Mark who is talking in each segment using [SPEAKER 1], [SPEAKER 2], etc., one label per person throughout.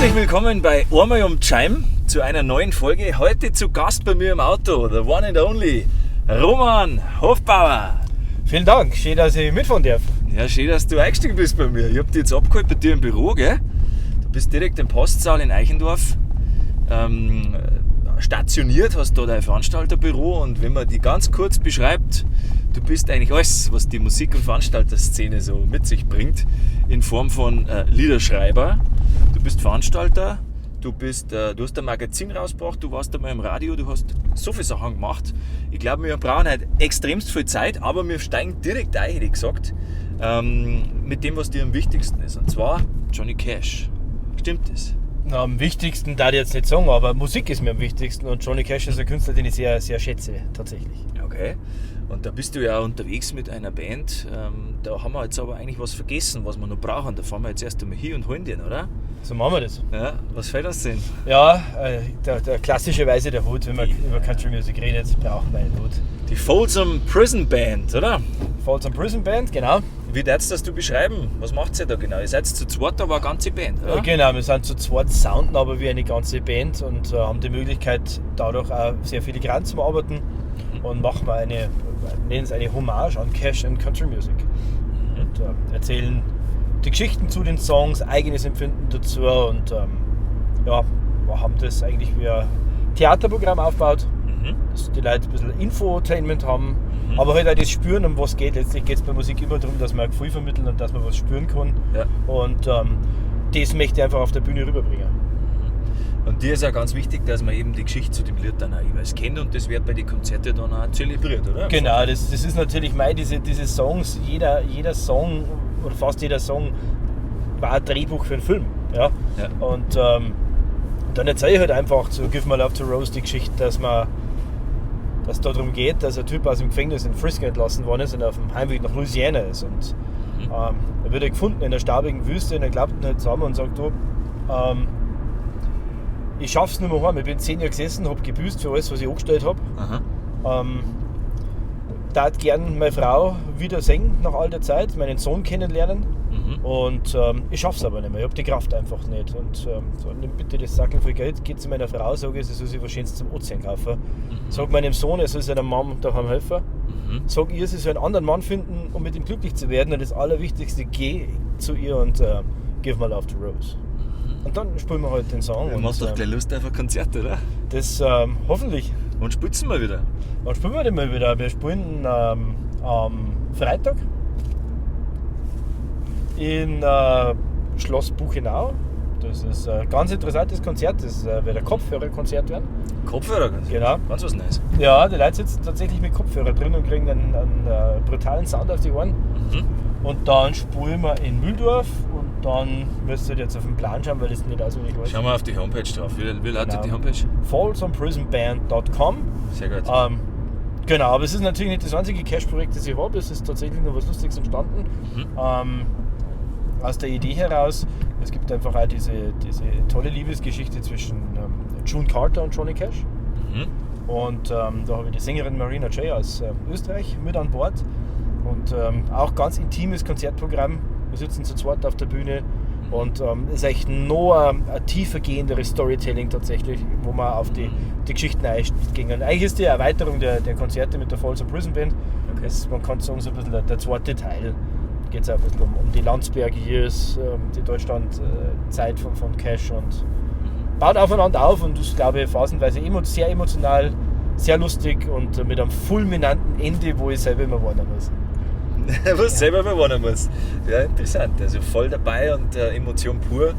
[SPEAKER 1] Herzlich willkommen bei Einmal um Chime zu einer neuen Folge. Heute zu Gast bei mir im Auto, the one and only Roman Hofbauer.
[SPEAKER 2] Vielen Dank, schön, dass ich mitfahren darf.
[SPEAKER 1] Ja, schön, dass du eingestiegen bist bei mir. Ich hab dich jetzt abgeholt bei dir im Büro, gell? Du bist direkt im Postsaal in Eichendorf stationiert, hast da dein Veranstalterbüro und wenn man die ganz kurz beschreibt, du bist eigentlich alles, was die Musik- und Veranstalterszene so mit sich bringt, in Form von Liederschreiber. Du bist Veranstalter, du hast ein Magazin rausgebracht, du warst einmal im Radio, du hast so viele Sachen gemacht. Ich glaube, wir brauchen heute extremst viel Zeit, aber wir steigen direkt ein, hätte ich gesagt, mit dem, was dir am wichtigsten ist, und zwar Johnny Cash. Stimmt das?
[SPEAKER 2] Na, am wichtigsten darf ich jetzt nicht sagen, aber Musik ist mir am wichtigsten und Johnny Cash ist ein Künstler, den ich sehr, sehr schätze, tatsächlich.
[SPEAKER 1] Okay. Und da bist du ja auch unterwegs mit einer Band. Da haben wir jetzt aber eigentlich was vergessen, was wir noch brauchen. Da fahren wir jetzt erst einmal hin und holen den, oder?
[SPEAKER 2] So machen wir das.
[SPEAKER 1] Ja, was fällt uns denn?
[SPEAKER 2] Ja, der klassischerweise der Hut, wenn man über Country Music redet, braucht man einen Hut.
[SPEAKER 1] Die Folsom Prison Band, oder?
[SPEAKER 2] Folsom Prison Band, genau.
[SPEAKER 1] Wie würdest das du beschreiben? Was macht ihr da genau? Ihr seid zu zweit, aber eine ganze Band, oder?
[SPEAKER 2] Ja, genau, wir sind zu zweit, sounden aber wie eine ganze Band und haben die Möglichkeit, dadurch auch sehr filigran zu arbeiten und machen wir eine, nennen es eine Hommage an Cash and Country Music. Und erzählen die Geschichten zu den Songs, eigenes Empfinden dazu und ja, wir haben das eigentlich wie ein Theaterprogramm aufgebaut, dass die Leute ein bisschen Infotainment haben, aber halt auch das Spüren, um was geht. Letztlich geht's bei Musik immer darum, dass man ein Gefühl vermitteln und dass man was spüren kann.
[SPEAKER 1] Ja.
[SPEAKER 2] Und das möchte ich einfach auf der Bühne rüberbringen.
[SPEAKER 1] Und dir ist auch ganz wichtig, dass man eben die Geschichte zu dem Lied dann auch jeweils kennt und das wird bei den Konzerten dann auch zelebriert, oder?
[SPEAKER 2] Genau, das ist natürlich mei, diese Songs, jeder Song oder fast jeder Song war ein Drehbuch für einen Film. Ja?
[SPEAKER 1] Ja.
[SPEAKER 2] Und dann erzähle ich halt einfach zu Give My Love to Rose die Geschichte, dass da darum geht, dass ein Typ aus dem Gefängnis in Frisco entlassen worden ist und auf dem Heimweg nach Louisiana ist. Und er wird er gefunden in der staubigen Wüste und er klappt ihn halt zusammen und sagt, du, ich schaff's nicht mehr heim. Ich bin 10 Jahre gesessen, hab gebüßt für alles, was ich angestellt hab. Darf gern meine Frau wieder sehen nach all der Zeit, meinen Sohn kennenlernen. Und ich schaff's aber nicht mehr, ich hab die Kraft einfach nicht. Und so, nimm bitte das Sackel voll Geld, geh zu meiner Frau, sag ihr, sie soll sich was Schönes zum Ozean kaufen. Sag meinem Sohn, er soll seiner Mom daheim helfen. Sag ihr, sie soll einen anderen Mann finden, um mit ihm glücklich zu werden. Und das Allerwichtigste, geh zu ihr und give my love to Rose. Und dann spielen wir halt den Song.
[SPEAKER 1] Du
[SPEAKER 2] und,
[SPEAKER 1] machst doch gleich Lust auf ein Konzert, oder?
[SPEAKER 2] Das hoffentlich.
[SPEAKER 1] Und spielst du mal wieder?
[SPEAKER 2] Wann spielen wir denn mal wieder? Wir spielen am Freitag in Schloss Buchenau. Das ist ein ganz interessantes Konzert. Das wird ein Kopfhörerkonzert werden.
[SPEAKER 1] Kopfhörerkonzert?
[SPEAKER 2] Genau.
[SPEAKER 1] Ganz was Neues.
[SPEAKER 2] Ja, die Leute sitzen tatsächlich mit Kopfhörer drin und kriegen einen brutalen Sound auf die Ohren. Und dann spielen wir in Mühldorf und dann müsst ihr jetzt auf den Plan schauen, weil das nicht auswendig weiß.
[SPEAKER 1] Schauen wir auf die Homepage drauf. Wie lautet
[SPEAKER 2] Genau.
[SPEAKER 1] die Homepage?
[SPEAKER 2] FolsomPrisonBand dot com.
[SPEAKER 1] Sehr gut.
[SPEAKER 2] Genau, aber es ist natürlich nicht das einzige Cash-Projekt, das ich habe. Es ist tatsächlich noch was Lustiges entstanden. Aus der Idee heraus, es gibt einfach auch diese tolle Liebesgeschichte zwischen June Carter und Johnny Cash. Und da habe ich die Sängerin Marina Jay aus Österreich mit an Bord. Und auch ganz intimes Konzertprogramm. Wir sitzen zu zweit auf der Bühne und es ist echt noch ein tiefer gehenderes Storytelling tatsächlich, wo man auf die Geschichten eingehen. Und eigentlich ist die Erweiterung der Konzerte mit der Folsom Prison Band, man kann sagen, so ein bisschen der zweite Teil. Da geht's auch ein bisschen um die Landsberg Years, die Deutschland-Zeit von Cash und baut aufeinander auf und ist, glaube ich, phasenweise sehr emotional, sehr lustig und mit einem fulminanten Ende, wo ich selber immer warnen muss.
[SPEAKER 1] Wo du selber immer warnen muss. Ja, interessant. Also voll dabei und Emotion pur.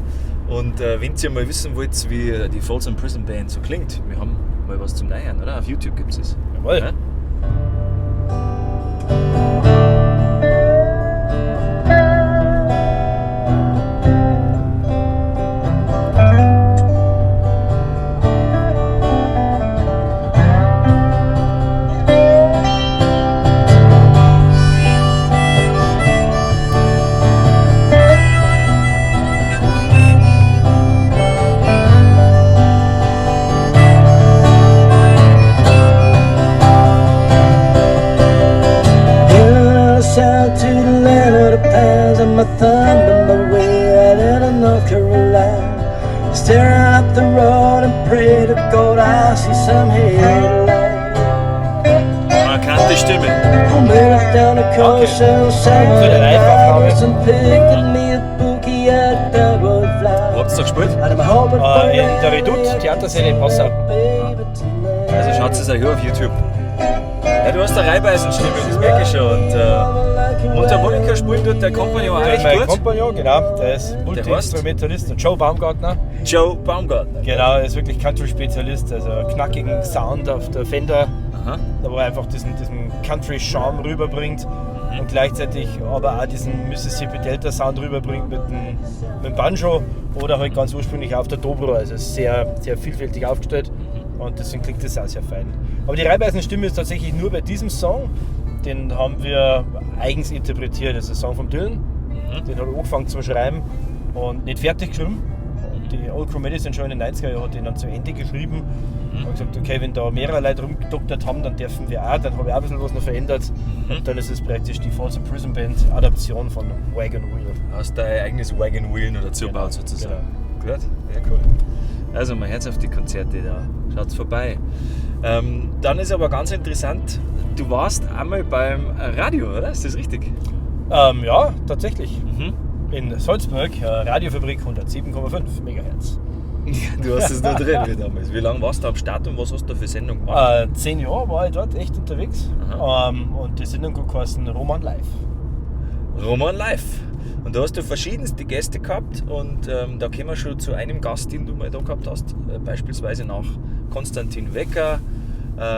[SPEAKER 1] Und wenn ihr mal wissen wollt, wie die Folsom Prison Band so klingt, wir haben mal was zum Neuhören, oder? Auf YouTube gibt's es.
[SPEAKER 2] Jawohl.
[SPEAKER 1] Ja?
[SPEAKER 3] My thumb in my way out of North Carolina.
[SPEAKER 2] Staring up the road and pray to God I see some headlights.
[SPEAKER 1] Markante Stimme.
[SPEAKER 2] I made it down the coast and
[SPEAKER 1] So
[SPEAKER 2] seven
[SPEAKER 1] eine Live-Aufnahme.
[SPEAKER 2] hours and picked me a bouquet of dogwood
[SPEAKER 1] Wo habt ihr
[SPEAKER 2] flowers.
[SPEAKER 1] da gespielt?
[SPEAKER 2] And I'm hoping for In der Redoute, Theatersäle in Passau.
[SPEAKER 1] Also schaut es euch an auf YouTube. Ja, du hast eine Reibeisenstimme, das merke ich schon. Und Mundharmonika spielt dort der Kompagnon auch recht
[SPEAKER 2] Mein
[SPEAKER 1] gut.
[SPEAKER 2] Kompagnon, genau, der ist Multi-Instrumentalist und Joe Baumgartner.
[SPEAKER 1] Joe Baumgartner.
[SPEAKER 2] Genau, er ist wirklich Country-Spezialist, also knackigen Sound auf der Fender,
[SPEAKER 1] Aha.
[SPEAKER 2] da wo er einfach diesen Country-Charme rüberbringt und gleichzeitig aber auch diesen Mississippi Delta Sound rüberbringt mit dem Banjo oder halt ganz ursprünglich auf der Dobro, also sehr, sehr vielfältig aufgestellt und deswegen klingt das auch sehr fein. Aber die Reibeisenstimme ist tatsächlich nur bei diesem Song, den haben wir eigens interpretiert, das ist ein Song von Dylan, den hat er angefangen zu schreiben und nicht fertig geschrieben. Und die Old Crow Medicine schon in den 90er Jahren hat den dann zu Ende geschrieben und gesagt, okay, wenn da mehrere Leute rumgedoktert haben, dann dürfen wir auch, dann habe ich auch ein bisschen was noch verändert. Und dann ist es praktisch die Folsom Prison Band Adaption von Wagon Wheel.
[SPEAKER 1] Hast dein eigenes Wagon Wheel noch dazu
[SPEAKER 2] Genau,
[SPEAKER 1] gebaut sozusagen. Gut, ja cool. Also mein Herz auf die Konzerte da. Schaut's vorbei. Dann ist aber ganz interessant, du warst einmal beim Radio, oder? Ist das richtig?
[SPEAKER 2] Ja, tatsächlich. In Salzburg, Radiofabrik 107,5 Megahertz.
[SPEAKER 1] Ja, du hast es nur drin wie damals. Wie lange warst du am Start und was hast du da für Sendung gemacht?
[SPEAKER 2] 10 Jahre war ich dort echt unterwegs.
[SPEAKER 1] Aha.
[SPEAKER 2] Und die Sendung hat geheißen Roman Live.
[SPEAKER 1] Roman Live. Und da hast du verschiedenste Gäste gehabt und da kommen wir schon zu einem Gast, den du mal da gehabt hast, beispielsweise nach Konstantin Wecker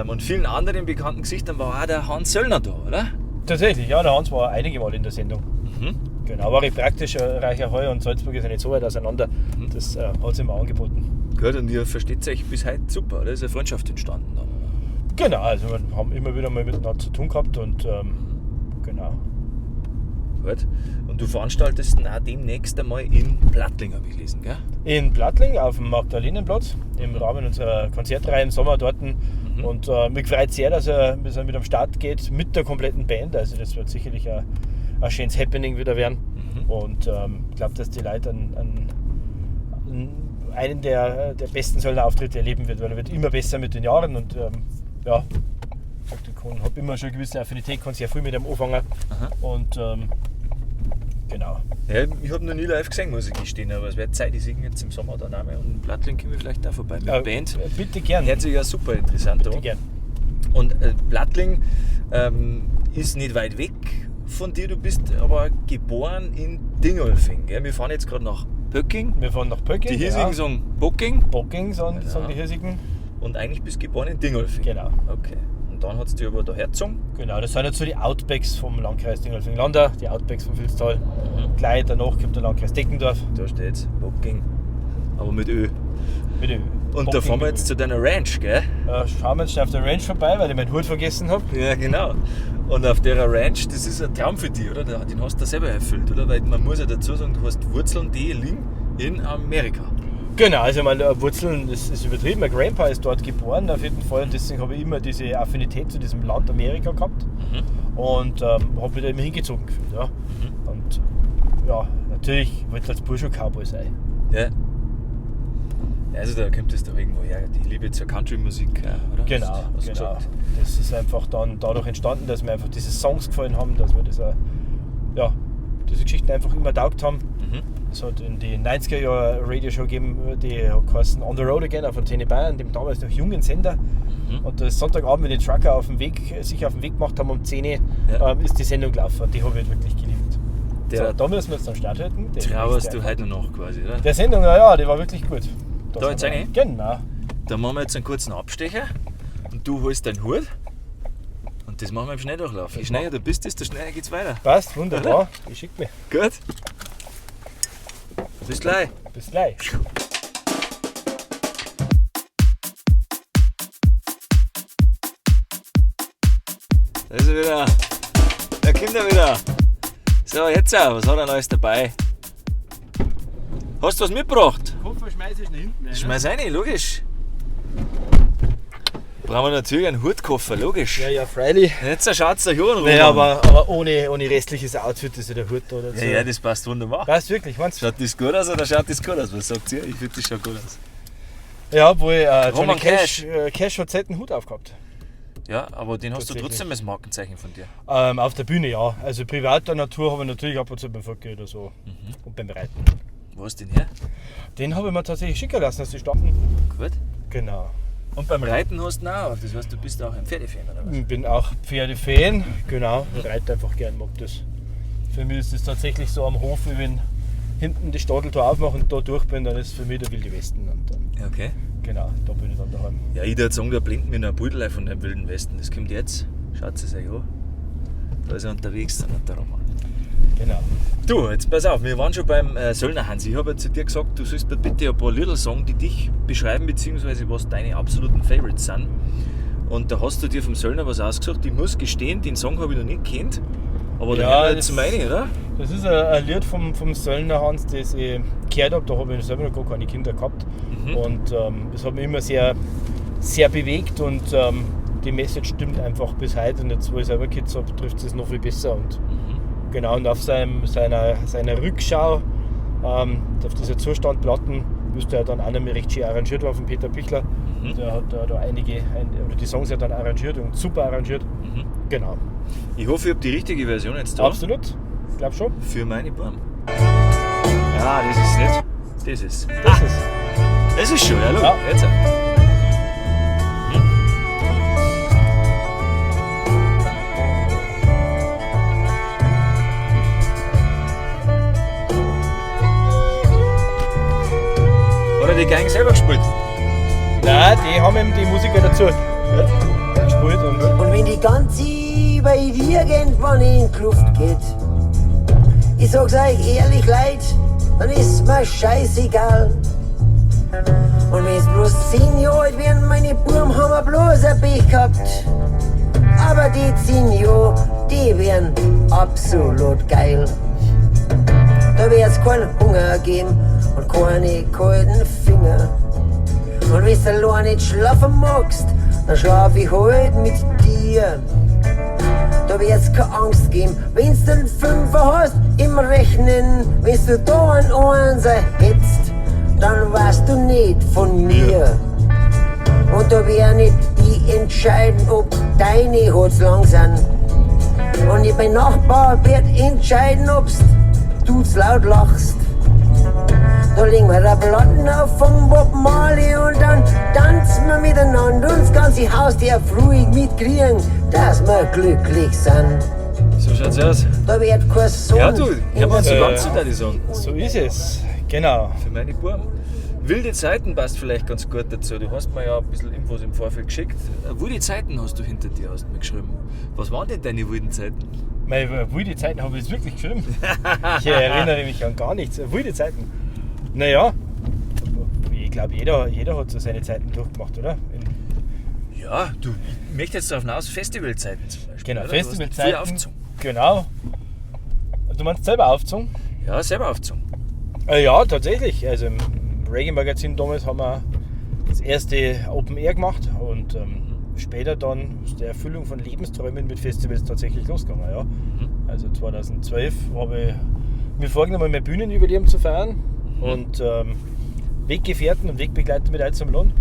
[SPEAKER 1] und vielen anderen bekannten Gesichtern war auch der Hans Söllner da, oder?
[SPEAKER 2] Tatsächlich, ja, der Hans war einige Mal in der Sendung.
[SPEAKER 1] Mhm.
[SPEAKER 2] Genau, war recht praktisch, Reicher Heu und Salzburg ist ja nicht so weit auseinander. Das hat sich immer angeboten.
[SPEAKER 1] Gut, und ihr versteht euch bis heute super, oder? Ist eine Freundschaft entstanden dann, oder?
[SPEAKER 2] Genau, also wir haben immer wieder mal miteinander zu tun gehabt und genau.
[SPEAKER 1] Gut. Und du veranstaltest ihn auch demnächst einmal in Plattling, habe ich gelesen, gell?
[SPEAKER 2] In Plattling auf dem Magdalenenplatz im Rahmen unserer Konzertreihe im Sommer dort. Und mich freut sehr, dass er mit am Start geht, mit der kompletten Band. Also das wird sicherlich ein schönes Happening wieder werden. Und ich glaube, dass die Leute einen der besten Söllner-Auftritte erleben wird, weil er wird immer besser mit den Jahren. Und ja, ich habe immer schon eine gewisse Affinität, kann sehr früh mit dem anfangen. Und genau.
[SPEAKER 1] Ja, ich habe noch nie live gesehen, muss ich gestehen, aber es wird Zeit, ich singe jetzt im Sommer dann einmal und in Plattling komme ich vielleicht auch vorbei mit Band.
[SPEAKER 2] Bitte gern.
[SPEAKER 1] Hört sich ja super interessant
[SPEAKER 2] Bitte
[SPEAKER 1] an.
[SPEAKER 2] gern.
[SPEAKER 1] Und Plattling ist nicht weit weg von dir, du bist aber geboren in Dingolfing. Gell? Wir fahren jetzt gerade nach Pöcking.
[SPEAKER 2] Wir fahren nach Pöcking.
[SPEAKER 1] Die Hiesigen
[SPEAKER 2] genau.
[SPEAKER 1] sagen Bocking.
[SPEAKER 2] Bocking sagen,
[SPEAKER 1] Genau.
[SPEAKER 2] sagen die Hiesigen.
[SPEAKER 1] Und eigentlich bist du geboren in Dingolfing.
[SPEAKER 2] Genau.
[SPEAKER 1] Okay. Und dann hat es dich aber da hergezogen.
[SPEAKER 2] Genau, das sind jetzt so die Outbacks vom Landkreis Dingolfing-Landau, die Outbacks vom Vilstal. Gleich danach kommt der Landkreis Deckendorf.
[SPEAKER 1] Da steht's, Bocking. Aber mit Ö.
[SPEAKER 2] Mit Ö.
[SPEAKER 1] Und da
[SPEAKER 2] Bocking
[SPEAKER 1] fahren wir
[SPEAKER 2] mit
[SPEAKER 1] jetzt
[SPEAKER 2] Ö.
[SPEAKER 1] zu deiner Ranch, gell?
[SPEAKER 2] Schauen wir jetzt schnell auf der Ranch vorbei, weil ich meinen Hut vergessen hab.
[SPEAKER 1] Ja, genau. Und auf der Ranch, das ist ein Traum für dich, oder? Den hast du selber erfüllt, oder? Weil man muss ja dazu sagen, du hast Wurzeln, die liegen in Amerika.
[SPEAKER 2] Genau, also meine Wurzeln, das ist übertrieben. Mein Grandpa ist dort geboren auf jeden Fall und deswegen habe ich immer diese Affinität zu diesem Land Amerika gehabt und habe mich da immer hingezogen gefühlt. Ja. Und ja, natürlich wollte ich als Bursch schon Cowboy sein.
[SPEAKER 1] Ja. Also da kommt es doch irgendwo her, die Liebe zur Country-Musik, ja, oder?
[SPEAKER 2] Genau,
[SPEAKER 1] Hast du
[SPEAKER 2] genau.
[SPEAKER 1] gesagt?
[SPEAKER 2] Das ist einfach dann dadurch entstanden, dass mir einfach diese Songs gefallen haben, dass mir diese Geschichten einfach immer taugt haben. Es hat in den 90er Jahren eine Radioshow gegeben, die hat geheißen On the Road Again auf Antenne Bayern, dem damals noch jungen Sender. Und da ist Sonntagabend, wenn die Trucker sich auf den Weg gemacht haben um 10 Uhr, ist die Sendung gelaufen und die habe ich wirklich geliebt.
[SPEAKER 1] Der
[SPEAKER 2] So, da müssen wir jetzt am Start halten. Der
[SPEAKER 1] Trauerst
[SPEAKER 2] nächste
[SPEAKER 1] du heute noch quasi, oder?
[SPEAKER 2] Der Sendung, ja, ja, die war wirklich gut.
[SPEAKER 1] Da jetzt
[SPEAKER 2] sind wir.
[SPEAKER 1] eine?
[SPEAKER 2] Genau.
[SPEAKER 1] Da machen wir jetzt einen kurzen Abstecher und du holst deinen Hut und das machen wir im Schnelldurchlauf. Je schneller du bist, desto schneller geht's weiter.
[SPEAKER 2] Passt, wunderbar. Ich schick mich.
[SPEAKER 1] Gut. Bis gleich.
[SPEAKER 2] Bis gleich.
[SPEAKER 1] Da ist er wieder. Da kommt er wieder. So, jetzt auch. Was hat er Neues dabei? Hast du was mitgebracht?
[SPEAKER 2] Koffer schmeiß ich nach hinten rein.
[SPEAKER 1] Schmeiß rein, logisch. Brauchen wir natürlich einen Hutkoffer, logisch.
[SPEAKER 2] Ja, ja, freilich.
[SPEAKER 1] Jetzt schaut es euch an,
[SPEAKER 2] Naja, aber ohne restliches Outfit ist ja der Hut da dazu.
[SPEAKER 1] Ja, ja, das passt wunderbar.
[SPEAKER 2] Passt wirklich, meinst
[SPEAKER 1] du? Schaut das gut aus oder schaut das gut aus? Was sagt ihr? Ich finde, das schaut gut aus.
[SPEAKER 2] Ja, obwohl Johnny Cash, Cash hat selten Hut aufgehabt.
[SPEAKER 1] Ja, aber den hast du trotzdem als Markenzeichen von dir.
[SPEAKER 2] Auf der Bühne ja. Also privater Natur habe ich natürlich ab und zu beim Fortgehen oder so. Und beim Reiten.
[SPEAKER 1] Wo ist den her?
[SPEAKER 2] Den habe ich mir tatsächlich schicken lassen, als die starten.
[SPEAKER 1] Gut.
[SPEAKER 2] Genau.
[SPEAKER 1] Und beim Reiten hast du ihn auch auf. Das heißt, du bist auch ein Pferdefan, oder was?
[SPEAKER 2] Ich bin auch Pferdefan, genau. Ich reite einfach gern, mag das. Für mich ist es tatsächlich so am Hof, wie wenn hinten das Stadeltor aufmache und da durch bin, dann ist für mich der Wilde Westen. Und dann,
[SPEAKER 1] Okay.
[SPEAKER 2] genau, da bin ich dann daheim.
[SPEAKER 1] Ja, ich würde sagen, da blinkt mir noch ein Beutel von dem Wilden Westen. Das kommt jetzt. Schaut es euch an. Da ist er unterwegs, dann hat der Roman.
[SPEAKER 2] Genau.
[SPEAKER 1] Du, jetzt pass auf, wir waren schon beim Söllner Hans. Ich habe ja zu dir gesagt, du sollst mir bitte ein paar Lieder sagen, die dich beschreiben, beziehungsweise was deine absoluten Favorites sind. Und da hast du dir vom Söllner was ausgesucht. Ich muss gestehen, den Song habe ich noch nicht kennt. Aber da
[SPEAKER 2] Ja,
[SPEAKER 1] hören wir jetzt
[SPEAKER 2] das-
[SPEAKER 1] zum einen, oder?
[SPEAKER 2] Das ist ein Lied vom Söllner Hans, das ich gehört habe. Da habe ich selber noch gar keine Kinder gehabt. Und das hat mich immer sehr, sehr bewegt und die Message stimmt einfach bis heute. Und jetzt, wo ich selber Kids habe, trifft es noch viel besser. Und genau, und auf seiner Rückschau, auf dieser Zustandplatten, müsste er dann auch noch mal recht schön arrangiert war von Peter Pichler. Der hat da einige, oder die Songs ja dann arrangiert und super arrangiert. Genau.
[SPEAKER 1] Ich hoffe, ich habe die richtige Version jetzt da.
[SPEAKER 2] Absolut. Ich glaube schon.
[SPEAKER 1] Für meine Buben. Ja, das ist nicht. Das ist.
[SPEAKER 2] Das ist.
[SPEAKER 1] Das ist schon, ja, schau.
[SPEAKER 2] Ja.
[SPEAKER 1] Jetzt. Hat er die Gang selber gespielt?
[SPEAKER 2] Nein, die haben eben die Musiker dazu gespielt.
[SPEAKER 3] Und wenn die ganze bei dir irgendwann in die Luft geht, ich sag's euch ehrlich, Leid, dann ist mir scheißegal. Und wenn's bloß 10 Jahre alt werden, meine Buben haben wir bloß ein Pech gehabt. Aber die 10 Jahre, die wären absolut geil. Da wird's keinen Hunger geben und keine kalten Finger. Und wenn's allein nicht schlafen magst, dann schlaf ich halt mit dir. Da wird's keine Angst geben, wenn's den Fünfer hast im Rechnen. Wenn's du da an Einser hättest, dann warst du nicht von mir. Und da wär nicht ich entscheiden, ob deine Hots lang sind. Und ich mein Nachbar wird entscheiden, ob's du zu laut lachst. Da legen wir da Platten auf vom Bob Marley und dann tanzen wir miteinander und das ganze Haus der ruhig mitkriegen, dass wir glücklich sind.
[SPEAKER 1] So schaut's aus.
[SPEAKER 3] Da wird kein Sohn.
[SPEAKER 1] Ja, du, hör mal zu ganz zu,
[SPEAKER 2] Ja.
[SPEAKER 1] ich sagen.
[SPEAKER 2] So ist es. Genau.
[SPEAKER 1] Für meine Buben. Wilde Zeiten passt vielleicht ganz gut dazu. Du hast mir ja ein bisschen Infos im Vorfeld geschickt. Wilde Zeiten hast du hinter dir, hast du mir geschrieben. Was waren denn deine wilden Zeiten?
[SPEAKER 2] Meine wilde Zeiten habe ich jetzt wirklich geschrieben. Ich erinnere mich an gar nichts. Wilde Zeiten. Naja, ich glaube, jeder hat so seine Zeiten durchgemacht, oder?
[SPEAKER 1] Ja, du, ich möchte jetzt darauf hinaus, Festivalzeiten zum Beispiel.
[SPEAKER 2] Genau,
[SPEAKER 1] oder? Du hast
[SPEAKER 2] Festivalzeiten.
[SPEAKER 1] Viel aufgezogen.
[SPEAKER 2] Genau. Du meinst selber aufgezogen?
[SPEAKER 1] Ja, selber aufgezogen.
[SPEAKER 2] Ja, tatsächlich. Also im Reggae-Magazin damals haben wir das erste Open Air gemacht und später dann ist die Erfüllung von Lebensträumen mit Festivals tatsächlich losgegangen. Ja. Also 2012 habe ich mir vorgenommen, mein Bühnenjubiläum zu feiern und Weggefährten und Wegbegleiter mit einzuladen.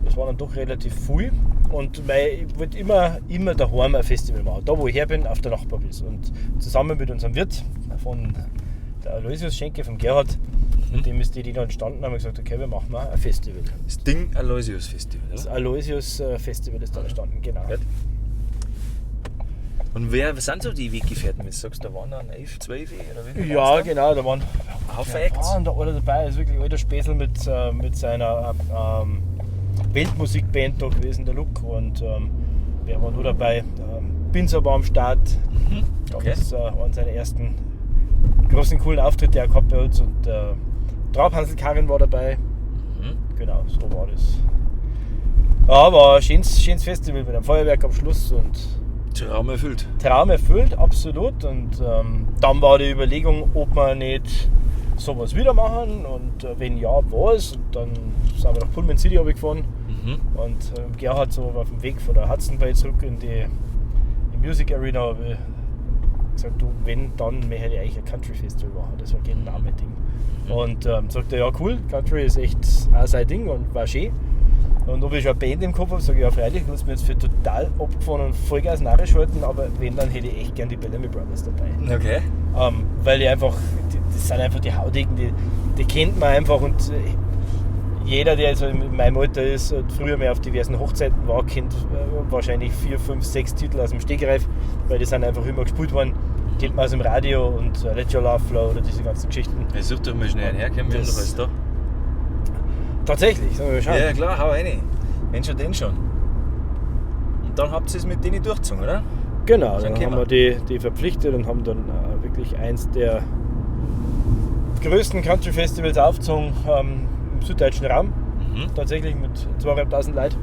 [SPEAKER 2] Das war dann doch relativ viel. Und ich wollte immer daheim ein Festival machen. Da, wo ich her bin, auf der Nachbarwies. Und zusammen mit unserem Wirt von der Aloysius-Schenke, vom Gerhard, mit dem ist die Idee dann entstanden, haben wir gesagt, okay, wir machen mal ein Festival.
[SPEAKER 1] Das Ding Aloysius Festival,
[SPEAKER 2] Das
[SPEAKER 1] oder?
[SPEAKER 2] Aloysius Festival ist dann entstanden, genau.
[SPEAKER 1] Gut. Und wer sind so die Weggefährten? Wenn du sagst, da waren dann 11, 12 oder wie viel
[SPEAKER 2] Ja,
[SPEAKER 1] waren's da?
[SPEAKER 2] genau, da waren
[SPEAKER 1] Haufen
[SPEAKER 2] ja,
[SPEAKER 1] Acts.
[SPEAKER 2] waren da alle dabei. Ist wirklich alter Späßel mit seiner Weltmusikband da gewesen, der Luke. Und wer war nur dabei? Binzer war am Start.
[SPEAKER 1] Okay.
[SPEAKER 2] Das ist einer seiner ersten großen, coolen Auftritte, die er gehabt bei uns. Und Traubhansel Karin war dabei. Genau, so war das. Ja, war ein schönes Festival mit einem Feuerwerk am Schluss und
[SPEAKER 1] Traum erfüllt.
[SPEAKER 2] Traum erfüllt, absolut. Und dann war die Überlegung, ob wir nicht sowas wieder machen und wenn ja, was. Und dann sind wir nach Pullman City gefahren. Und Gerhard so auf dem Weg von der Hudson Bay zurück in die Music Arena habe ich gesagt, du, wenn, dann möchte ich eigentlich ein Country Festival machen. Das war genau mein Ding. Und sagt er, ja cool, Country ist echt auch sein Ding und war schön. Und ob ich schon eine Band im Kopf habe, sage ich, ja freilich, muss mir jetzt für total abgefahren und Vollgas narrisch halten, aber wenn, dann hätte ich echt gern die Bellamy Brothers dabei.
[SPEAKER 1] Okay.
[SPEAKER 2] Weil die einfach, das sind einfach die Haudegen, die kennt man einfach und jeder, der so in meinem Alter ist und früher mehr auf diversen Hochzeiten war, kennt wahrscheinlich 4, 5, 6 Titel aus dem Stegreif, weil die sind einfach immer gespielt worden. Kennt man aus dem Radio und Let Your Love Flow oder diese ganzen Geschichten.
[SPEAKER 1] Ich such doch mal schnell einen her, wir haben doch alles da.
[SPEAKER 2] Tatsächlich, sollen wir schauen.
[SPEAKER 1] Ja, klar, hau rein. Wenn schon, denn schon. Und dann habt ihr es mit denen durchgezogen, oder?
[SPEAKER 2] Genau, dann haben wir die verpflichtet und haben dann wirklich eins der größten Country Festivals aufgezogen im süddeutschen Raum. Tatsächlich mit 2.500 Leuten.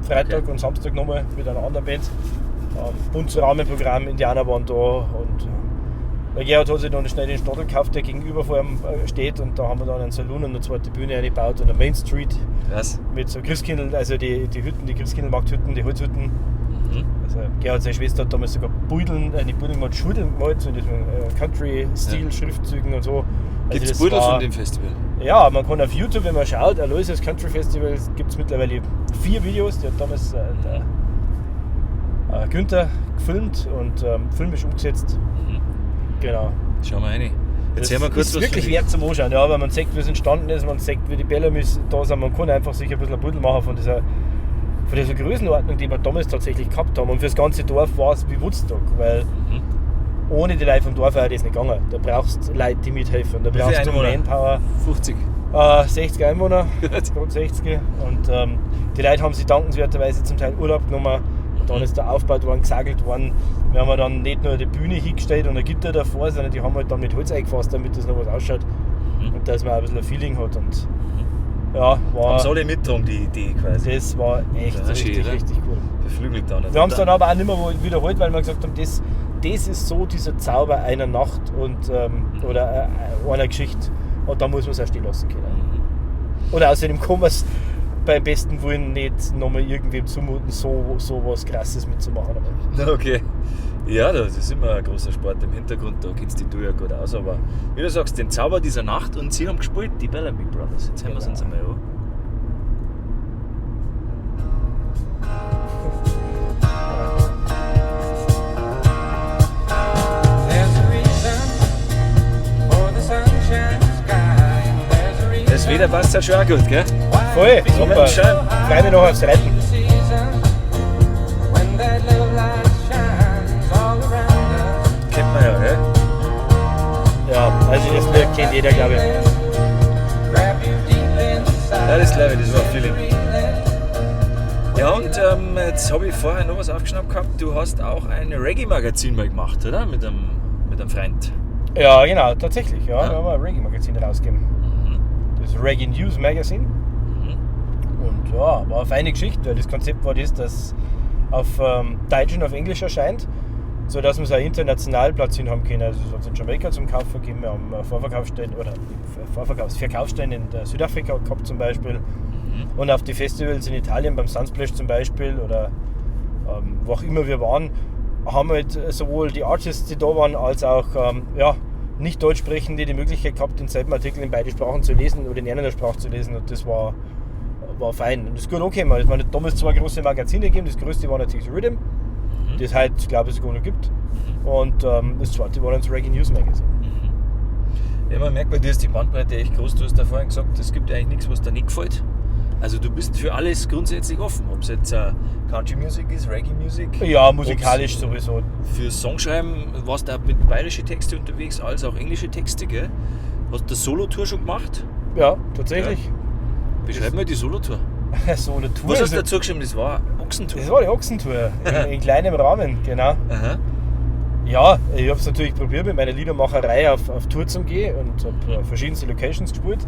[SPEAKER 2] Freitag und Samstag nochmal mit einer anderen Band. Buntes Rahmenprogramm, Indianer waren da und der Gerhard hat sich dann schnell den Stadl gekauft, der gegenüber vor ihm steht, und da haben wir dann einen Saloon und eine zweite Bühne eingebaut und eine Main Street.
[SPEAKER 1] Krass.
[SPEAKER 2] Mit so Christkindl, also die Hütten, die Christkindlmarkthütten, die Holzhütten. Also Gerhard, seine Schwester, hat damals sogar Budeln, nicht Budeln gemacht, Schudeln gemalt, so in diesem Country-Stil-Schriftzügen und so. Also
[SPEAKER 1] gibt's Budel von dem Festival?
[SPEAKER 2] Ja, man kann auf YouTube, wenn man schaut, Aloysius Country Festival, gibt's mittlerweile 4 Videos. Die hat damals der Günther gefilmt und filmisch umgesetzt. Genau.
[SPEAKER 1] Schauen wir rein. Jetzt
[SPEAKER 2] Das
[SPEAKER 1] hören wir kurz
[SPEAKER 2] ist
[SPEAKER 1] was
[SPEAKER 2] wirklich
[SPEAKER 1] von
[SPEAKER 2] wert zum Anschauen, ja, weil man sieht, wie es entstanden ist, man sieht, wie die Bellamys da sind. Man kann einfach sich ein bisschen ein Pudel machen von dieser Größenordnung, die wir damals tatsächlich gehabt haben. Und fürs ganze Dorf war es wie Woodstock, weil ohne die Leute vom Dorf wäre das nicht gegangen. Da brauchst du Leute, die mithelfen. Da
[SPEAKER 1] Wie viele
[SPEAKER 2] brauchst du
[SPEAKER 1] Einwohner?
[SPEAKER 2] Manpower.
[SPEAKER 1] 50.
[SPEAKER 2] 60 Einwohner, rund 60. Und die Leute haben sich dankenswerterweise zum Teil Urlaub genommen. Und dann ist der aufgebaut worden, gesagelt worden. Wir haben dann nicht nur die Bühne hingestellt und ein Gitter davor, sondern die haben halt dann mit Holz eingefasst, damit das noch was ausschaut. Und dass man auch ein bisschen ein Feeling hat. Und ja, war.
[SPEAKER 1] Haben sie alle mitgetragen, die Idee quasi.
[SPEAKER 2] Das war echt
[SPEAKER 1] Das ist
[SPEAKER 2] richtig,
[SPEAKER 1] schön, oder?
[SPEAKER 2] richtig cool.
[SPEAKER 1] Beflügelt dann.
[SPEAKER 2] Wir haben es dann aber auch nicht mehr wiederholt, weil wir gesagt haben, das ist so dieser Zauber einer Nacht und oder einer Geschichte. Und da muss man es auch stehen lassen können. Oder außerdem kann man es beim besten Willen nicht nochmal irgendwem zumuten, so was Krasses mitzumachen.
[SPEAKER 1] Okay. Ja, das ist immer ein großer Sport im Hintergrund, da kennst du dich ja gut aus, aber wie du sagst, den Zauber dieser Nacht, und sie haben gespielt, die Bellamy Brothers. Jetzt hören wir es uns einmal an. Das Wetter passt ja schon auch gut, gell?
[SPEAKER 2] Voll, super.
[SPEAKER 1] Schön.
[SPEAKER 2] Freue mich noch aufs Reiten.
[SPEAKER 1] Kennt man ja, gell?
[SPEAKER 2] Ja, also das Lied kennt jeder, glaube ich.
[SPEAKER 1] Ja, das glaube ich, das war ein Feeling. Ja, und jetzt habe ich vorher noch was aufgeschnappt gehabt. Du hast auch ein Reggae-Magazin mal gemacht, oder? Mit einem Freund.
[SPEAKER 2] Ja, genau, tatsächlich. Ja,
[SPEAKER 1] Ja.
[SPEAKER 2] Wir haben ein Reggae-Magazin rausgegeben. Das Reggae News Magazine. Und ja, war eine feine Geschichte, weil das Konzept war das, dass auf Deutsch und auf Englisch erscheint, sodass wir es auch international platzieren haben können. Also es hat es in Jamaika zum Kaufen gegeben, wir haben Vorverkaufsstellen oder Verkaufsstellen in Südafrika gehabt zum Beispiel. Und auf die Festivals in Italien, beim Sunsplash zum Beispiel oder wo auch immer wir waren, haben halt sowohl die Artists, die da waren, als auch nicht Deutsch sprechende die Möglichkeit gehabt, denselben Artikel in beide Sprachen zu lesen oder in einer Sprache zu lesen. Und das war fein. Und das ist gut angekommen. Es waren damals 2 große Magazine gegeben. Das größte war natürlich das Rhythm, das heute, glaube ich, sogar noch gibt. Und das zweite war dann das Reggae News Magazine.
[SPEAKER 1] Ja, man merkt bei dir ist die Bandbreite echt groß. Du hast da vorhin gesagt, es gibt eigentlich nichts, was dir nicht gefällt. Also du bist für alles grundsätzlich offen, ob es jetzt Country Music ist, Reggae Music.
[SPEAKER 2] Ja, musikalisch sowieso.
[SPEAKER 1] Für Songschreiben warst du auch mit bayerischen Texten unterwegs, als auch englische Texte, gell? Hast du Solo-Tour schon gemacht?
[SPEAKER 2] Ja, tatsächlich.
[SPEAKER 1] Ja. Beschreib mal die Solo-Tour.
[SPEAKER 2] Solo-Tour.
[SPEAKER 1] Was hast du dazu geschrieben? Das war Ochsentour.
[SPEAKER 2] Das war die Ochsentour, in kleinem Rahmen, genau.
[SPEAKER 1] Aha.
[SPEAKER 2] Ja, ich habe es natürlich probiert, mit meiner Liedermacherei auf Tour zu gehen und habe verschiedenste Locations gespielt.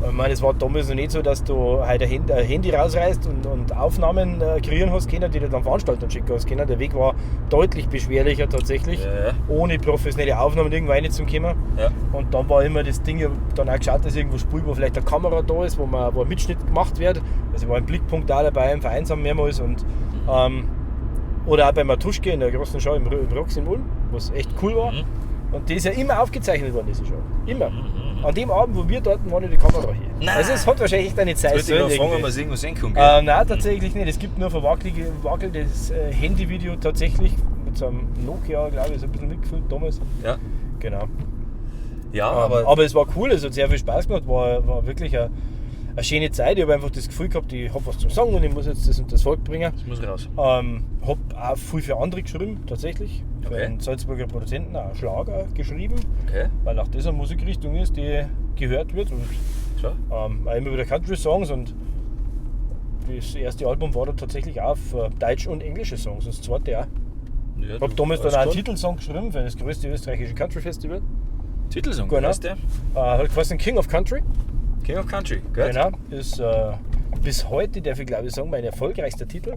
[SPEAKER 2] Ich meine, es war damals noch nicht so, dass du heute ein Handy rausreißt und Aufnahmen kreieren hast können, die du dann Veranstaltern schicken hast können. Der Weg war deutlich beschwerlicher tatsächlich, ohne professionelle Aufnahmen irgendwo reinzukommen.
[SPEAKER 1] Ja.
[SPEAKER 2] Und dann war immer das Ding, ich hab dann auch geschaut, dass irgendwo spielt, wo vielleicht eine Kamera da ist, wo ein Mitschnitt gemacht wird. Also ich war im Blickpunkt auch dabei, im Vereinsamt mehrmals und oder auch bei Matuschke in der großen Show im Rox in Ulm, was echt cool war. Und die ist ja immer aufgezeichnet worden, diese Show. Immer. An dem Abend, wo wir dort waren, die Kamera hier.
[SPEAKER 1] Nein.
[SPEAKER 2] Also es hat wahrscheinlich echt eine Zeit.
[SPEAKER 1] Jetzt würde ich noch fragen, ob man es irgendwo sehen kann. Gell?
[SPEAKER 2] Nein, tatsächlich nicht. Es gibt nur ein verwackeltes Handyvideo tatsächlich mit so einem Nokia, glaube ich, so ein bisschen mitgefilmt damals.
[SPEAKER 1] Ja.
[SPEAKER 2] Genau.
[SPEAKER 1] Ja,
[SPEAKER 2] aber es war cool, es hat sehr viel Spaß gemacht, war wirklich eine schöne Zeit. Ich habe einfach das Gefühl gehabt, ich habe was zum Sagen und ich muss jetzt das und das Volk bringen.
[SPEAKER 1] Das muss raus.
[SPEAKER 2] Habe auch viel für andere geschrieben, tatsächlich. Für einen Salzburger Produzenten auch Schlager geschrieben.
[SPEAKER 1] Okay.
[SPEAKER 2] Weil auch das eine Musikrichtung ist, die gehört wird. Und auch immer wieder Country-Songs. Und das erste Album war da tatsächlich auch für deutsche und englische Songs. Das zweite auch.
[SPEAKER 1] Ja,
[SPEAKER 2] Ich habe damals dann auch einen Titelsong geschrieben für das größte österreichische Country-Festival.
[SPEAKER 1] Titelsong,
[SPEAKER 2] genau.
[SPEAKER 1] Heißt der?
[SPEAKER 2] Hat geheißen King of Country.
[SPEAKER 1] King of Country, gut.
[SPEAKER 2] Genau, ist bis heute, darf ich glaube ich sagen, mein erfolgreichster Titel.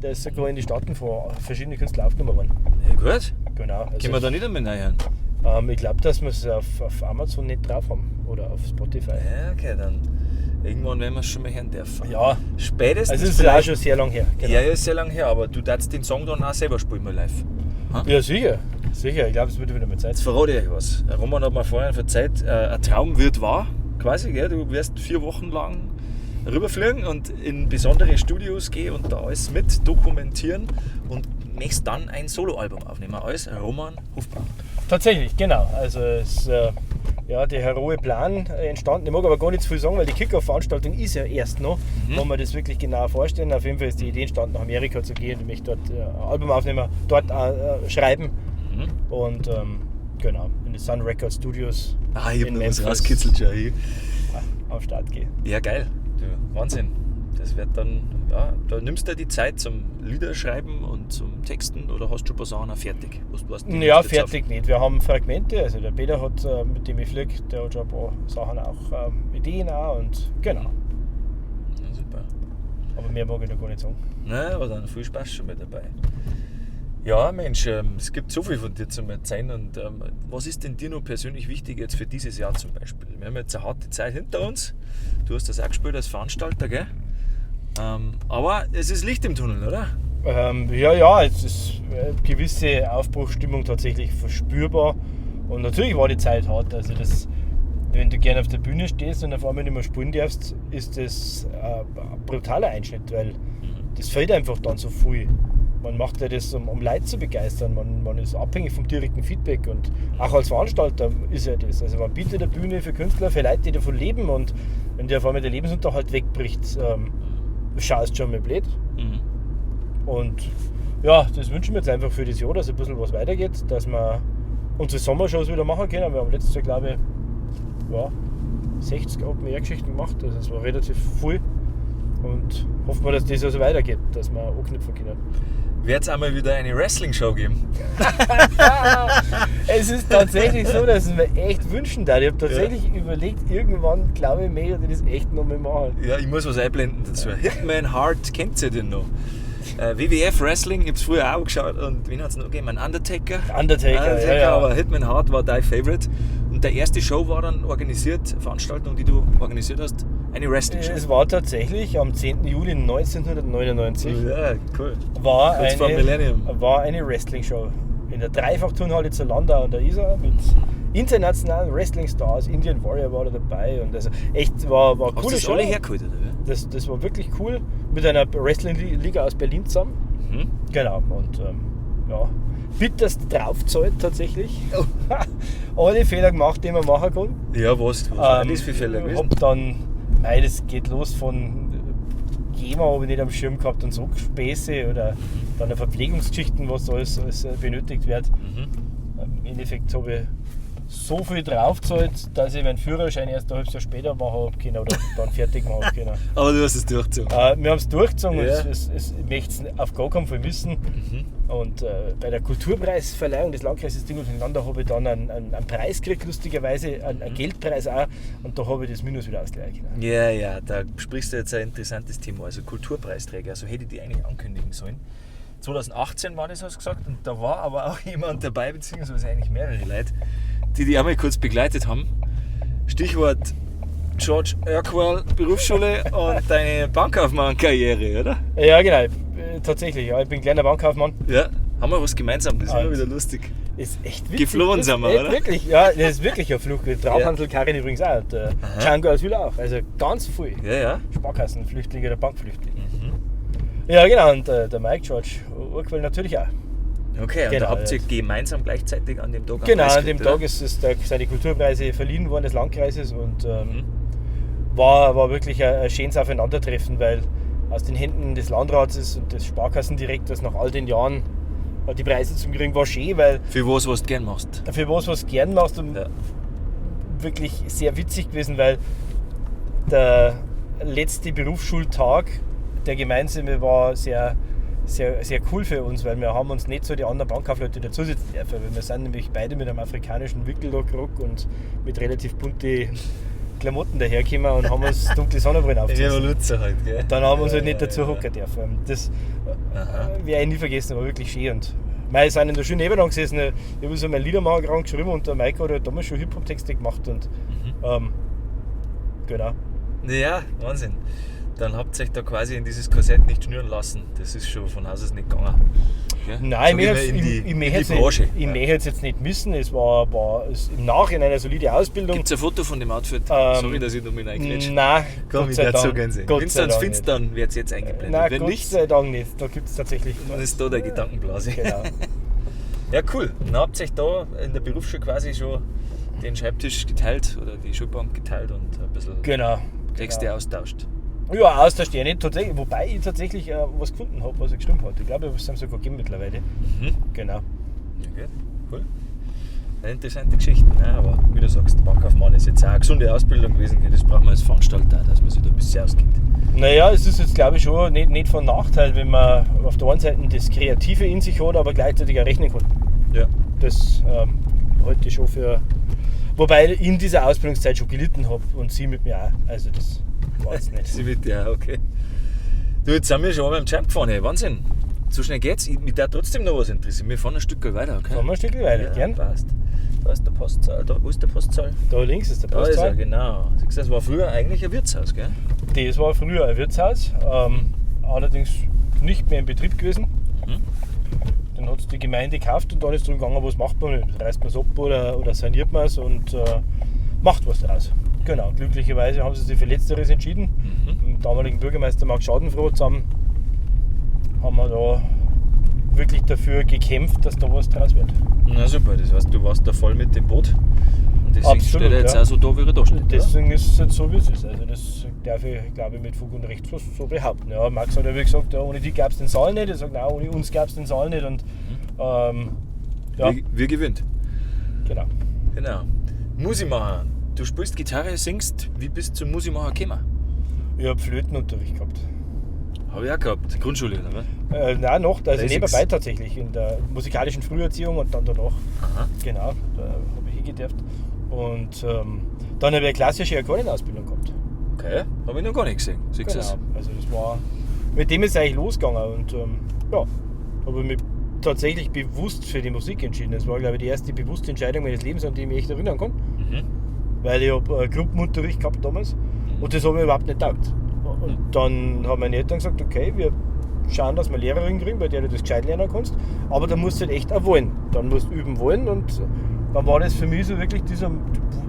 [SPEAKER 2] Der ist sogar in die Staaten von verschiedenen Künstlern aufgenommen worden.
[SPEAKER 1] Ja, gut.
[SPEAKER 2] Genau. Also
[SPEAKER 1] Können wir da nicht einmal reinhören?
[SPEAKER 2] Ich glaube, dass wir es auf Amazon nicht drauf haben oder auf Spotify.
[SPEAKER 1] Ja, okay, dann irgendwann werden wir es schon mal hören dürfen.
[SPEAKER 2] Ja.
[SPEAKER 1] Spätestens.
[SPEAKER 2] Also es ist auch schon sehr lang her. Genau.
[SPEAKER 1] Ja, ist sehr lang her, aber du darfst den Song dann auch selber spielen mal live. Ha?
[SPEAKER 2] Ja, sicher. Sicher, ich glaube, es wird wieder mal Zeit.
[SPEAKER 1] Jetzt verrate ich euch was. Roman hat mir vorhin verzeiht, ein Traum wird wahr. Quasi, gell? Du wirst 4 Wochen lang rüberfliegen und in besondere Studios gehen und da alles mit dokumentieren und möchtest dann ein Soloalbum aufnehmen als Roman Hofbauer.
[SPEAKER 2] Tatsächlich, genau. Also es ist der heroe Plan entstanden. Ich mag aber gar nicht zu viel sagen, weil die Kick-Off-Veranstaltung ist ja erst noch, wo wir das wirklich genau vorstellen. Auf jeden Fall ist die Idee entstanden, nach Amerika zu gehen und mich dort ein Album aufnehmen, dort schreiben. Und genau, in die Sun Record Studios.
[SPEAKER 1] Ah, ich hab
[SPEAKER 2] in
[SPEAKER 1] noch was
[SPEAKER 2] Memphis.
[SPEAKER 1] rauskitzelt schon. Ich.
[SPEAKER 2] Am Start gehen.
[SPEAKER 1] Ja, geil. Du, Wahnsinn. Das wird dann, ja, da nimmst du die Zeit zum Liederschreiben und zum Texten oder hast du schon ein paar Sachen auch fertig? Was du hast, die
[SPEAKER 2] Ja,
[SPEAKER 1] nimmst du jetzt auf?
[SPEAKER 2] fertig nicht. Wir haben Fragmente, also der Peter hat, mit dem ich fliege, der hat schon ein paar Sachen auch, Ideen auch und genau.
[SPEAKER 1] Ja, super.
[SPEAKER 2] Aber mehr mag ich noch gar nicht sagen.
[SPEAKER 1] Nein, aber dann viel Spaß schon mit dabei. Ja, Mensch, es gibt so viel von dir zu erzählen. Und was ist denn dir noch persönlich wichtig jetzt für dieses Jahr zum Beispiel? Wir haben jetzt eine harte Zeit hinter uns. Du hast das auch gespielt als Veranstalter, gell? Aber es ist Licht im Tunnel, oder?
[SPEAKER 2] Ja, es ist eine gewisse Aufbruchsstimmung tatsächlich verspürbar. Und natürlich war die Zeit hart. Also das, wenn du gerne auf der Bühne stehst und auf einmal nicht mehr spielen darfst, ist das ein brutaler Einschnitt, weil das fehlt einfach dann so viel. Man macht ja das, um Leute zu begeistern. Man ist abhängig vom direkten Feedback und auch als Veranstalter ist ja das. Also man bietet eine Bühne für Künstler, für Leute, die davon leben, und wenn dir auf einmal der Lebensunterhalt wegbricht, schaust schon mal blöd. Und ja, das wünschen wir jetzt einfach für das Jahr, dass ein bisschen was weitergeht, dass wir unsere Sommershows wieder machen können. Wir haben letztes Jahr, glaube ich, ja, 60 Open-Air-Geschichten gemacht, also es war relativ viel. Und hoffen wir, dass das also weitergeht, dass wir anknüpfen können.
[SPEAKER 1] Wird es einmal wieder eine Wrestling-Show geben?
[SPEAKER 2] Es ist tatsächlich so, dass ich mir echt wünschen darf. Ich habe tatsächlich überlegt, irgendwann, glaube ich, möchte ich das echt noch mal machen.
[SPEAKER 1] Ja, ich muss was einblenden dazu. Hitman Hart, kennt ihr den noch? WWF Wrestling, ich hab's früher auch geschaut. Und wen hat's noch gegeben? Ein Undertaker?
[SPEAKER 2] Undertaker,
[SPEAKER 1] Undertaker,
[SPEAKER 2] ja, ja.
[SPEAKER 1] Aber Hitman Hart war dein Favorite. Und der erste Show war dann organisiert, Veranstaltung, die du organisiert hast, eine Wrestling-Show.
[SPEAKER 2] Es war tatsächlich am 10. Juli 1999.
[SPEAKER 1] Ja, cool.
[SPEAKER 2] War
[SPEAKER 1] Kurz vor Millennium.
[SPEAKER 2] eine Wrestling-Show in der Dreifachturnhalle zu Landau an der Isar mit internationalen Wrestling-Stars. Indian Warrior war da dabei und also echt war
[SPEAKER 1] Hast
[SPEAKER 2] coole
[SPEAKER 1] du das
[SPEAKER 2] Show.
[SPEAKER 1] alle hergeholt, oder wie?
[SPEAKER 2] Das war wirklich cool. Mit einer Wrestling-Liga aus Berlin zusammen. Genau. Und ja, bitterst draufgezahlt tatsächlich.
[SPEAKER 1] Oh.
[SPEAKER 2] Alle Fehler gemacht, die man machen kann.
[SPEAKER 1] Ja, was waren das für Fehler gewesen?
[SPEAKER 2] Hab dann, mei, das geht los von GEMA habe ich nicht am Schirm gehabt und so Späße oder dann Verpflegungsgeschichten, was da alles benötigt wird. Im Endeffekt habe ich so viel draufgezahlt, dass ich meinen Führerschein erst ein halbes Jahr später machen habe können oder dann fertig machen habe können.
[SPEAKER 1] Aber du hast es durchgezogen.
[SPEAKER 2] Wir haben es durchgezogen Ja. und ich möchte es auf gar keinen Fall missen. Und bei der Kulturpreisverleihung des Landkreises Dingolfing-Landau habe ich dann einen Preis gekriegt, lustigerweise, einen Geldpreis auch. Und da habe ich das Minus wieder ausgleichen
[SPEAKER 1] können. Ja, ja, da sprichst du jetzt ein interessantes Thema. Also Kulturpreisträger, so hätte ich die eigentlich ankündigen sollen. 2018 war das, hast du gesagt, und da war aber auch jemand dabei, beziehungsweise eigentlich mehrere Leute, die die einmal kurz begleitet haben. Stichwort George Urquell Berufsschule und deine Bankkaufmann-Karriere, oder?
[SPEAKER 2] Ja, genau. Tatsächlich, ja. Ich bin kleiner Bankkaufmann.
[SPEAKER 1] Ja, haben wir was gemeinsam, das ist immer wieder lustig.
[SPEAKER 2] Ist echt
[SPEAKER 1] witzig. Geflohen sind wir, oder?
[SPEAKER 2] Wirklich, ja, das ist wirklich ein Fluch. Traufhansel Karin übrigens auch. Und Django Asyl auch. Also ganz viel.
[SPEAKER 1] Ja, ja.
[SPEAKER 2] Sparkassenflüchtlinge oder Bankflüchtlinge. Ja, genau. Und der Mike George Urquell natürlich auch.
[SPEAKER 1] Okay, und Genau, da habt ihr gemeinsam gleichzeitig an dem Tag
[SPEAKER 2] Genau, an dem Tag sind die Kulturpreise verliehen worden des Landkreises und war wirklich ein schönes Aufeinandertreffen, weil aus den Händen des Landrats und des Sparkassendirektors nach all den Jahren die Preise zu kriegen, war schön, weil
[SPEAKER 1] Für was, was du gern machst.
[SPEAKER 2] für was, was du gern machst und wirklich sehr witzig gewesen, weil der letzte Berufsschultag, der gemeinsame, war sehr, sehr, sehr cool für uns, weil wir haben uns nicht so die anderen Bankkaufleute dazu sitzen dürfen, weil wir sind nämlich beide mit einem afrikanischen Wickelrock und mit relativ bunten Klamotten dahergekommen und haben uns dunkle Sonnenbrillen aufgesetzt.
[SPEAKER 1] Revoluzer halt, gell?
[SPEAKER 2] Dann haben wir uns halt nicht dazu hocken dürfen. Das werde ich nie vergessen, war wirklich schön. Und wir sind in der Schule nebenan gesessen. Ich habe so mein Liedermacher geschrieben und der Mike hat halt damals schon Hip-Hop-Texte gemacht. Und, genau.
[SPEAKER 1] Ja, Wahnsinn. Dann habt ihr euch da quasi in dieses Korsett nicht schnüren lassen. Das ist schon von Haus aus nicht gegangen.
[SPEAKER 2] Gell? Nein, ich möchte es jetzt nicht missen. Es war im Nachhinein eine solide Ausbildung.
[SPEAKER 1] Gibt es ein Foto von dem Outfit? Sorry, dass ich da mit reingrätsche.
[SPEAKER 2] Nein,
[SPEAKER 1] Komm, ich werde so gern sehen. Wenn du eins findest, dann wird es jetzt eingeblendet.
[SPEAKER 2] Nein, Wenn Gott nicht, sei Dank nicht. Da gibt es tatsächlich.
[SPEAKER 1] dann ist da der Gedankenblase. Genau. Ja, cool. Dann habt ihr euch da in der Berufsschule quasi schon den Schreibtisch geteilt oder die Schulbank geteilt und ein bisschen Texte austauscht.
[SPEAKER 2] Ja, austauscht ja nicht tatsächlich. Wobei ich tatsächlich was gefunden habe, was er geschrieben hat. Ich glaube, ich habe es ihm sogar gegeben mittlerweile. Genau.
[SPEAKER 1] Okay, cool. Eine interessante Geschichte, ne? Aber wie du sagst, Bankkaufmann ist jetzt auch eine gesunde Ausbildung gewesen. Das braucht man als Veranstalter, auch, dass man sich da ein bisschen auskennt.
[SPEAKER 2] Naja, es ist jetzt glaube ich schon nicht von Nachteil, wenn man auf der einen Seite das Kreative in sich hat, aber gleichzeitig auch rechnen kann.
[SPEAKER 1] Ja.
[SPEAKER 2] Das halte ich schon für. Wobei ich in dieser Ausbildungszeit schon gelitten habe und sie mit mir auch. Also das war jetzt nicht.
[SPEAKER 1] Sie mit dir, okay. Du, jetzt sind wir schon einmal im Jump gefahren, ey. Wahnsinn. So schnell geht's. Mich darf trotzdem noch was interessieren. Wir fahren ein Stück weiter, okay?
[SPEAKER 2] Fahren wir ein Stück weiter,
[SPEAKER 1] ja, gern. Passt. Da ist der Postsaal. Da, wo ist der Postsaal?
[SPEAKER 2] Da links ist der Da ist er,
[SPEAKER 1] Postsaal. genau. Siehst du, das war früher eigentlich ein Wirtshaus, gell?
[SPEAKER 2] Das war früher ein Wirtshaus, allerdings nicht mehr in Betrieb gewesen. Dann hat es die Gemeinde gekauft und dann ist es darum gegangen, was macht man damit? Reißt man es ab oder saniert man es und macht was daraus. Genau, glücklicherweise haben sie sich für Letzteres entschieden. Mit dem damaligen Bürgermeister Marc Schadenfroh zusammen haben wir da wirklich dafür gekämpft, dass da was draus wird.
[SPEAKER 1] Na super, das heißt, du warst da voll mit dem Boot. Und deswegen
[SPEAKER 2] Absolut,
[SPEAKER 1] steht er jetzt
[SPEAKER 2] ja.
[SPEAKER 1] auch so da, wie er da steht. oder?
[SPEAKER 2] Deswegen ist es jetzt so, wie es ist. Also das darf ich, glaube ich, mit Fug und Recht so behaupten. Ja, Max hat ja wie gesagt, ja, ohne die gab es den Saal nicht. Ich sage, nein, ohne uns gab es den Saal nicht. Und, ja,
[SPEAKER 1] Wir gewinnt.
[SPEAKER 2] genau.
[SPEAKER 1] Genau. Musimacher. Du spielst Gitarre, singst. Wie bist du zum Musimacher gekommen?
[SPEAKER 2] Ich habe Flötenunterricht gehabt.
[SPEAKER 1] Habe ich auch gehabt. Grundschule, oder
[SPEAKER 2] was? Nein, noch, also Basics. nebenbei tatsächlich, in der musikalischen Früherziehung und dann danach.
[SPEAKER 1] Aha.
[SPEAKER 2] Genau, da habe ich hingedurft. Und dann habe ich eine klassische Akkordeonausbildung gehabt.
[SPEAKER 1] Okay, habe ich noch gar nicht gesehen.
[SPEAKER 2] Siehst du Genau, also das war, mit dem ist es eigentlich losgegangen und ja, habe ich mich tatsächlich bewusst für die Musik entschieden. Das war, glaube ich, die erste bewusste Entscheidung meines Lebens, an die ich mich echt erinnern kann. Weil ich habe Gruppenunterricht gehabt damals und das hat mir überhaupt nicht taugt. Und dann haben meine Eltern gesagt, okay, wir schauen, dass wir Lehrerin kriegen, bei der du das gescheit lernen kannst, aber da musst du halt echt auch wollen. Dann musst du üben wollen und dann war das für mich so wirklich dieser,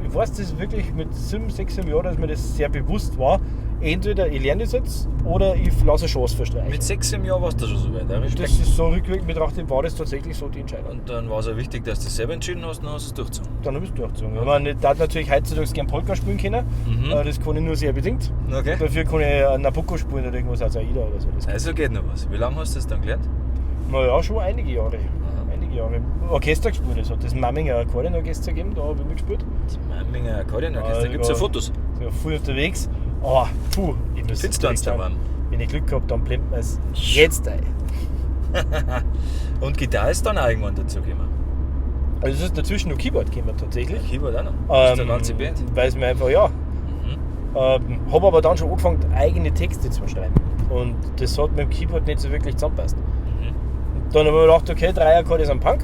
[SPEAKER 2] ich weiß das wirklich mit 7, 6 Jahren, dass mir das sehr bewusst war, entweder ich lerne das jetzt oder ich lasse eine Chance verstreichen.
[SPEAKER 1] Mit 6 Jahren warst du schon so weit. Ja?
[SPEAKER 2] Das ist so rückwirkend betrachtet, war das tatsächlich so die Entscheidung.
[SPEAKER 1] Und dann war es auch wichtig, dass du das selber entschieden hast und dann hast du es durchgezogen.
[SPEAKER 2] Dann habe ich es durchgezogen. Ich meine, ich darf natürlich heutzutage gern Polka spielen können. Das kann ich nur sehr bedingt.
[SPEAKER 1] Okay.
[SPEAKER 2] Dafür kann ich Nabucco spielen oder irgendwas als Aida oder so.
[SPEAKER 1] Das Also geht noch was. Wie lange hast du das dann gelernt?
[SPEAKER 2] Naja, schon einige Jahre. Aha. einige Jahre Orchester gespielt. Es hat das Mamminger Akkordeonorchester gegeben, da habe ich mitgespielt.
[SPEAKER 1] Das Mamminger Akkordeonorchester, da gibt es ja Fotos.
[SPEAKER 2] So viel unterwegs. Oh, puh, ich muss
[SPEAKER 1] Findest du eins daheim?
[SPEAKER 2] Wenn ich Glück habe, dann blendet man es jetzt ein.
[SPEAKER 1] Und Gitarre ist dann auch irgendwann dazu gekommen.
[SPEAKER 2] Also es ist dazwischen noch Keyboard gekommen tatsächlich.
[SPEAKER 1] Keyboard auch noch. Das ist der ganze Band.
[SPEAKER 2] Weil es mir einfach, ja. Habe aber dann schon angefangen, eigene Texte zu schreiben. Und das hat mit dem Keyboard nicht so wirklich zusammenpasst. Und dann habe ich mir gedacht, okay, 3 Akkorde sind Punk.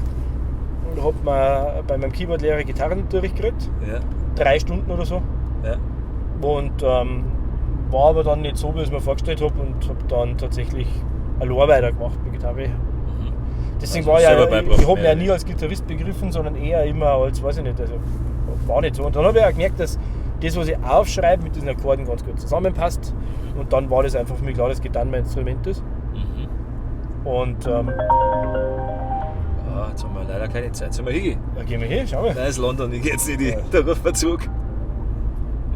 [SPEAKER 2] Und hab mir bei meinem Keyboard-Lehrer Gitarrenunterricht gekriegt.
[SPEAKER 1] Ja.
[SPEAKER 2] 3 Stunden oder so.
[SPEAKER 1] Ja.
[SPEAKER 2] Und war aber dann nicht so, wie ich es mir vorgestellt habe, und hab dann tatsächlich allein weitergemacht mit Gitarre. Deswegen
[SPEAKER 1] Also
[SPEAKER 2] war ich
[SPEAKER 1] selber
[SPEAKER 2] ja,
[SPEAKER 1] beigebracht,
[SPEAKER 2] ich hab mich
[SPEAKER 1] mehr
[SPEAKER 2] ja nie als Gitarrist begriffen, sondern eher immer als, weiß ich nicht, also war nicht so. Und dann habe ich auch gemerkt, dass das, was ich aufschreibe, mit diesen Akkorden ganz gut zusammenpasst. Und dann war das einfach für mich klar, dass Gitarre mein Instrument ist. Und
[SPEAKER 1] jetzt haben wir leider keine Zeit. Sollen wir hingehen?
[SPEAKER 2] Da gehen wir hin, schauen wir.
[SPEAKER 1] Nein, ist London, ich geh jetzt nicht hin. Da rufen wir zurück.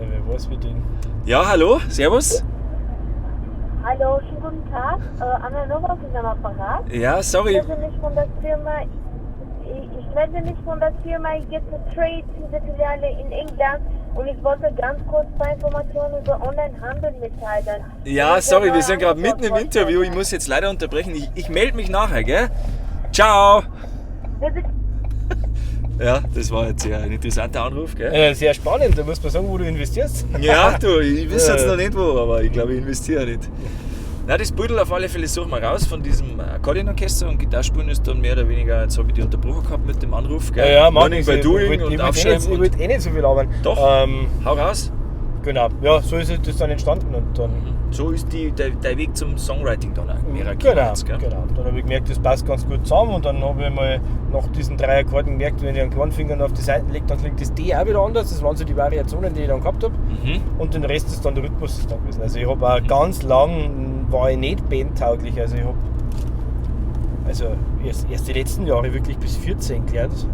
[SPEAKER 2] Ja, wer weiß, wie den.
[SPEAKER 1] Ja, hallo, servus.
[SPEAKER 4] Hallo, schönen guten Tag. Anna Nowak ist am Apparat.
[SPEAKER 1] Ja, sorry.
[SPEAKER 4] Ich melde mich von der Firma, ich melde mich von der Firma Get to Trade, diese Filiale in England, und ich wollte ganz kurz ein paar Informationen über Onlinehandel mitteilen.
[SPEAKER 1] Ja,
[SPEAKER 4] Ich
[SPEAKER 1] sorry,
[SPEAKER 4] bin
[SPEAKER 1] wir sind gerade mitten im Interview. Ich muss jetzt leider unterbrechen. Ich melde mich nachher, gell? Ciao.
[SPEAKER 4] Bitte.
[SPEAKER 1] Ja, das war jetzt ja ein interessanter Anruf, gell?
[SPEAKER 2] Sehr spannend, da muss man sagen, wo du investierst.
[SPEAKER 1] Ja, du, ich weiß jetzt noch nicht wo, aber ich glaube, ich investiere nicht. Na, das Beutel auf alle Fälle suchen wir raus von diesem Akkordeonorchester, und Gitarrespielen ist dann mehr oder weniger, jetzt habe ich die unterbrochen gehabt mit dem Anruf, gell?
[SPEAKER 2] Ja, ja, mach
[SPEAKER 1] Learning
[SPEAKER 2] nichts.
[SPEAKER 1] by
[SPEAKER 2] Ich
[SPEAKER 1] doing und aufschreiben.
[SPEAKER 2] Ich wollte eh nicht so viel arbeiten.
[SPEAKER 1] Doch, hau raus.
[SPEAKER 2] Genau, ja, so ist das dann entstanden und dann
[SPEAKER 1] So ist der Weg zum Songwriting dann auch mehr
[SPEAKER 2] Genau,
[SPEAKER 1] jetzt, gell?
[SPEAKER 2] genau. Dann habe ich gemerkt, das passt ganz gut zusammen, und dann habe ich mal nach diesen 3 Akkorden gemerkt, wenn ich einen kleinen Finger auf die Seiten lege, dann klingt das D auch wieder anders. Das waren so die Variationen, die ich dann gehabt habe. Und den Rest ist dann der Rhythmus ist dann gewesen. Also ich habe auch ganz lang, war ich nicht bandtauglich. Also ich habe erst die letzten Jahre wirklich bis 14 gelernt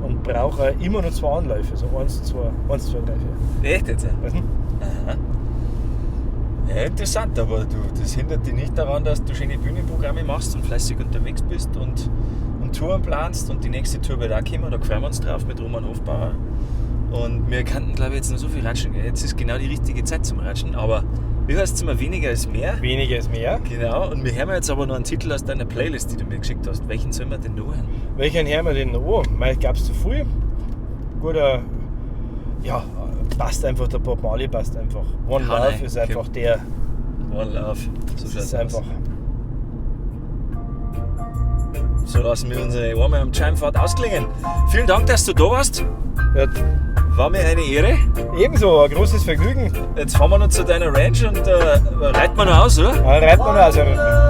[SPEAKER 2] und brauche immer nur 2 Anläufe. So 1, 2, 1, 2, 3, 4.
[SPEAKER 1] Echt jetzt?
[SPEAKER 2] Weißt du?
[SPEAKER 1] Aha. Ja, interessant, aber du, das hindert dich nicht daran, dass du schöne Bühnenprogramme machst und fleißig unterwegs bist und Touren planst, und die nächste Tour wird auch kommen, da freuen wir uns drauf mit Roman Hofbauer. Und wir könnten, glaube ich, jetzt noch so viel ratschen. Gell? Jetzt ist genau die richtige Zeit zum Ratschen, aber wie heißt es immer, weniger ist mehr?
[SPEAKER 2] Weniger ist mehr.
[SPEAKER 1] Genau, und wir hören jetzt aber noch einen Titel aus deiner Playlist, die du mir geschickt hast. Welchen sollen wir denn noch hören?
[SPEAKER 2] Welchen hören wir denn noch? Oh, mei, glaubst du zu viel? Guter, ja, passt einfach, der Bob Marley passt einfach. One
[SPEAKER 1] Ja,
[SPEAKER 2] Love
[SPEAKER 1] nein,
[SPEAKER 2] ist
[SPEAKER 1] okay.
[SPEAKER 2] einfach der.
[SPEAKER 1] One Love. So
[SPEAKER 2] Das
[SPEAKER 1] schaut's
[SPEAKER 2] ist einfach.
[SPEAKER 1] aus. So lassen wir unsere Arme am Scheimfahrt ausklingen. Vielen Dank, dass du da warst.
[SPEAKER 2] Ja.
[SPEAKER 1] War mir eine Ehre.
[SPEAKER 2] Ebenso, ein großes Vergnügen.
[SPEAKER 1] Jetzt fahren wir noch zu deiner Ranch und reiten wir noch aus, oder?
[SPEAKER 2] Ja, reiten wir noch aus, ja.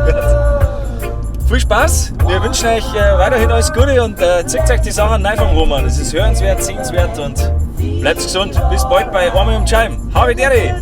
[SPEAKER 1] Gut. Viel Spaß. Wir wünschen euch weiterhin alles Gute und zieht euch die Sachen rein vom Roman. Es ist hörenswert, sehenswert und bleibt gesund. Bis bald bei Arme um Scheim. Habe Ehre!